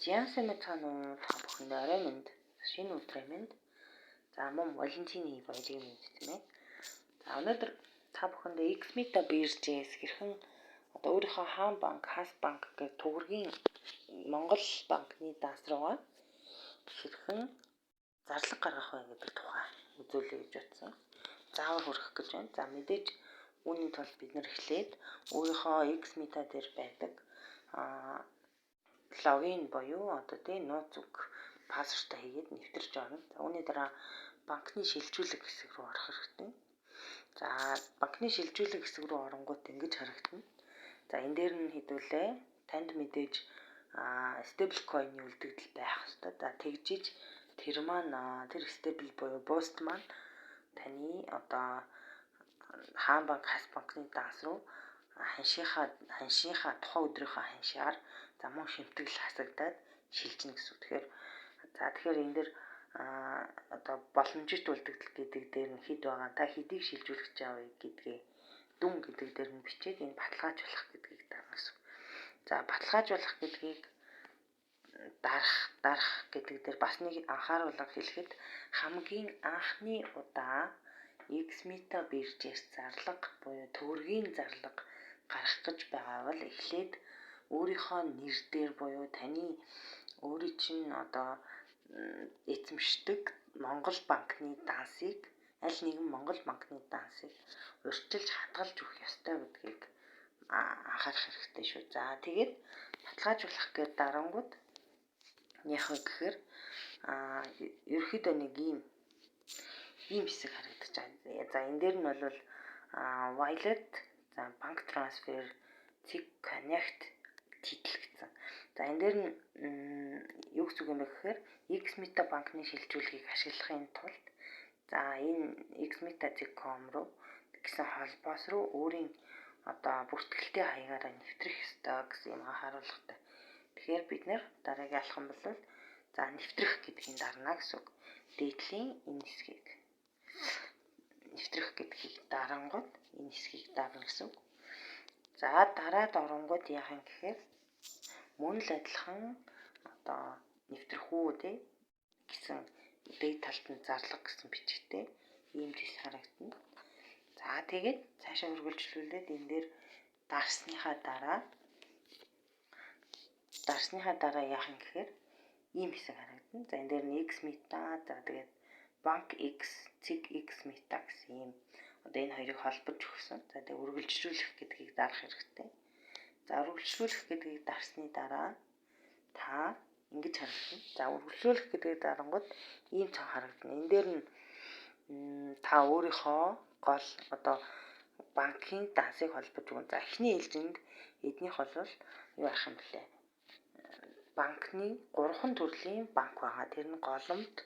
За, сайн байцгаана уу, та бүхэндээ орой мэнд, шинэ өдрийн мэнд. За, мөн Валентины баярын мэнд, тийм ээ. За, өнөөдөр та бүхэндээ Xmeta биржээс хэрхэн одоо өөрийнхөө Хаан банк, Хас банк гэх төгрөгийн Монгол банкны данс руугаа хэрхэн зарлага гаргах вэ гэдэг тухай үзүүлье гэж бодсон. Заавар хүргэх гэж байна. За, мэдээж үүний тулд бид нар эхлээд өөрийнхөө Xmeta дээр байдаг login буюу одоо тий нууц үг, password оо хийгээд нэвтэрч орно. За, үүний дараа банкны шилжүүлэг хэсэг рүү орох хэрэгтэй. За, банкны шилжүүлэг хэсэг рүү оронгуут ингэж харагдана. За, энэ дээр нь хэдүүлээ танд мэдээж stable coin-ы үлдэгдэл байх ёстой. За, тэгжиж тэр маань тэр stable буюу BUSD маань таны одоо Хаан банк, Хас банкны данс руу ханшийнхаа тухайн өдрийнхөө ханшаар, за, мөн шимтгэл хасагдаад шилжинэ гэсэн. Тэгэхээр, за, тэгэхээр энэ дээр одоо боломжит үлдэгдэл гэдэг дээр нь хэд байгаа, та хэдийг шилжүүлэх гэж байгаа вэ гэдгээ дүн гэдэг дээр нь бичээд энэ баталгаажуулах гэдгийг дарна гэсэн. За, баталгаажуулах гэдгийг дарах гэдэг дээр бас нэг анхааруулга хэлэхэд хамгийн анхны удаа Xmeta биржээс зарлага буюу төгрөгийн зарлага гаргах гэж байгаа бол эхлээд өөрийнхөө нэр дээр буюу таны өөрийн чинь одоо эзэмшдэг Монгол банкны дансыг, аль нэгэн Монгол банкны дансыг урьдчилж хадгалж өгөх ёстой гэдгийг анхаарах хэрэгтэй шүү. За, тэгээд баталгаажуулах гээд дарангуут яах вэ гэхээр ерөөхдөө нэг ийм хэсэг харагдаж байгаа. За, энэ дээр нь бол wallet, за, bank transfer, цэг connect title гэсэн. За, энэ дээр нь юу гэсэн үг юм бэ гэхээр Xmeta банкны шилжүүлгийг ашиглахын тулд, за, энэ xmeta.com руу гэсэн холбоос руу өөрийн одоо бүртгэлтэй хаягаараа нэвтрэх ёстой гэсэн юм анхааруулгатай. Тэгэхээр бид нар дараагийн алхам бол, за, нэвтрэх гэдгийг дарна гэсэн үг. Дээд талын энэ хэсгийг нэвтрэх гэдгийг дарангуут энэ хэсгийг дарна гэсэн үг. За, дараад оронгуут яах юм гэхээр мөн л адилхан одоо нэвтрэх үү те гэсэн дээд талд нь зарлага гэсэн бичгтэй ийм төс харагдана. За, тэгээд цаашаа үргэлжлүүлээд энэ дээр дарсныхаа дараа яах юм гэхээр ийм хэсэг харагдана. За, энэ дээр нь X Meta, за, тэгээд Bank X, цэг X Meta гэсэн ийм одоо энэ хоёрыг холбож өгсөн. За, тэгээд үргэлжлүүлэх гэдгийг дарах хэрэгтэй. За, үргэлжлүүлэх гэдгийг дарсны дараа та ингэж харагдана. За, үргэлжлүүлэх гэдгийг дарангуут ийм цон харагдана. Энэ дээр нь та өөрийнхөө гол одоо банкын дансыг холбож өгнө. За, эхний ээлжинд эднийх бол юу яах юм бэлээ? Банкны гурван төрлийн банк байгаа. Тэр нь Голомт,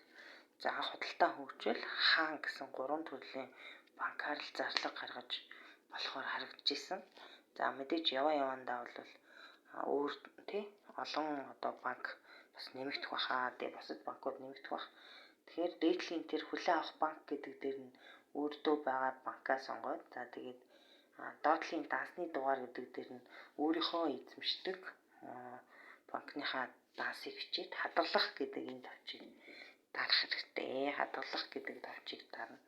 за, Худалдаа хөгжил, Хаан гэсэн гурван төрлийн банкаар л зарлага гаргаж болохоор харагдаж исэн. За, мэдээж яваа явандаа бол өөр тий олон одоо банк бас нэмэгдэх баха. Тэгээ бусад банкуд нэмэгдэх бах. Тэгэхээр дээд талын тэр хүлээн авах банк гэдэг дээр нь өөртөө байгаа банкаа сонгоод, за, тэгээд доод талын дансны дугаар гэдэг дээр нь өөрийнхөө эзэмшдэг банкныхаа дансыг бичээд хадгалах гэдэг энэ товчийг дарах хэрэгтэй. Хадгалах гэдэг товчийг дарна.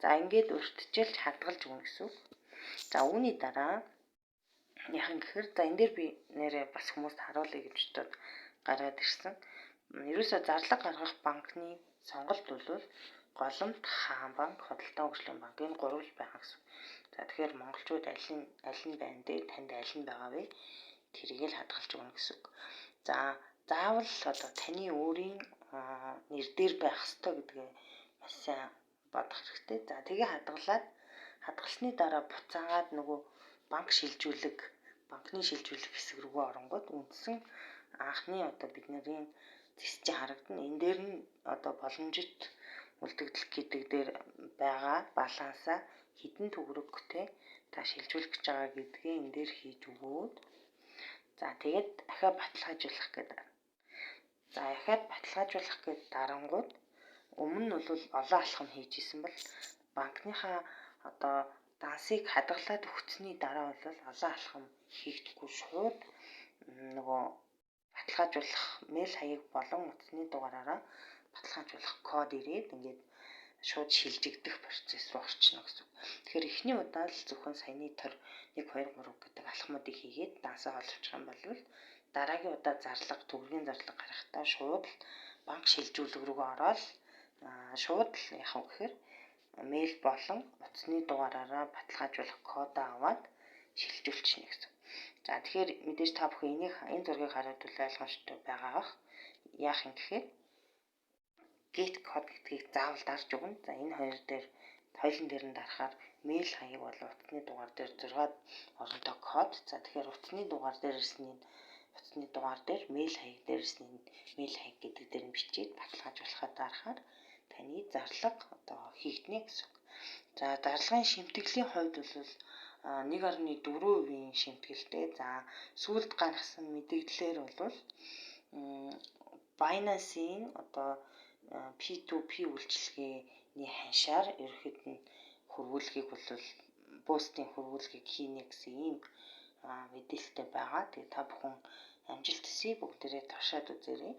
За, ингээд урьдчилж хадгалж өгнө гэсэн үг. За, үүний дараа яах юм гэхээр, за, энэ дээр би нэрээ бас хүмүүст харуулъя гэж бодоод гаргаад ирсэн. Ерөөсөө зарлага гаргах банкны сонголт бол Голомт, Хаан банк, Худалдаа хөгжлийн банк, энэ гурав л байгаа гэсэн. За, тэгэхээр монголчууд аль нь байна те, танд аль нь байгаа вэ? Тэрийг л хадгалж өгнө гэсэн үг. За, заавал одоо таны өөрийн нэр дээр байх ёстой гэдгээ маш сайн бодох хэрэгтэй. За, тэгээ хадгалаад, хадгалсны дараа буцаагаад нөгөө банк шилжүүлэг, банкны шилжүүлэх хэсэг рүүгээ оронгуут үндсэн анхны одоо бидний зэс чинь харагдана. Энэ дээр нь одоо боломжит үлдэгдэл гэдэг дээр байгаа балансаа хэдэн төгрөг те та шилжүүлэх гэж байгаа гэдгээ энэ дээр хийж өгөөд, за, тэгээд дахиад баталгаажуулах гэдэг. За, дахиад баталгаажуулах гээд дарангуут өмнө нь бол олон алхам хийж исэн бол банкныхаа одоо дансыг хадгалаад өгсөний дараа бол олон алхам хийгдэхгүй, шууд нөгөө баталгаажуулах гэдгийг дарна. Баталгаажуулах мэйл хаяг болон утасны дугаараараа баталгаажуулах код ирээд ингээд шууд шилжигдэх процесс руу орчихно гэсэн үг. Тэгэхээр эхний удаа л зөвхөн саяны тор 1 2 3 гэдэг алхмуудыг хийгээд дансаа холбочих юм бол дараагийн удаа зарлага, төгрөгийн зарлага гаргахдаа шууд л банк шилжүүлэг рүүгээ ороод шууд л яах вэ гэхээр мэйл болон утасны дугаараараа баталгаажуулах кодоо аваад шилжүүлчихнэ гэсэн. За, тэгэхээр мэдээж та бүхэн энийг, энэ зургийг хараад бол ойлгомжтой байгаа бах. Яах юм гэхээр get code гэдгийг заавал дарж өгнө. За, энэ хоёр дээр, хоёулын дээр нь дарахаар мэйл хаяг болон утасны дугаар дээр 6 оронтой код. За, тэгэхээр утасны дугаар дээр ирсний утасны дугаар дээр, мэйл хаяг дээр ирсний мэйл хаяг гэдэг дээр нь бичээд баталгаажуулахад дарахаар таны зарлага одоо хийгдэнэ гэсэн үг. За, зарлагын шимтгэлийн хувьд бол 1.4% шимтгэлтэй. За, сүүлд гаргасан мэдээллээр бол Binance-ийн одоо P2P үйлчилгээний ханшаар ерөнхийд нь хөрвүүлгийг бол Boost-ийн хөрвүүлгийг хийнэ гэсэн ийм мэдээлэлтэй байгаа. Тэгээ та бүхэн амжилт хүсье, бүгдээрээ туршаад үзээрэй.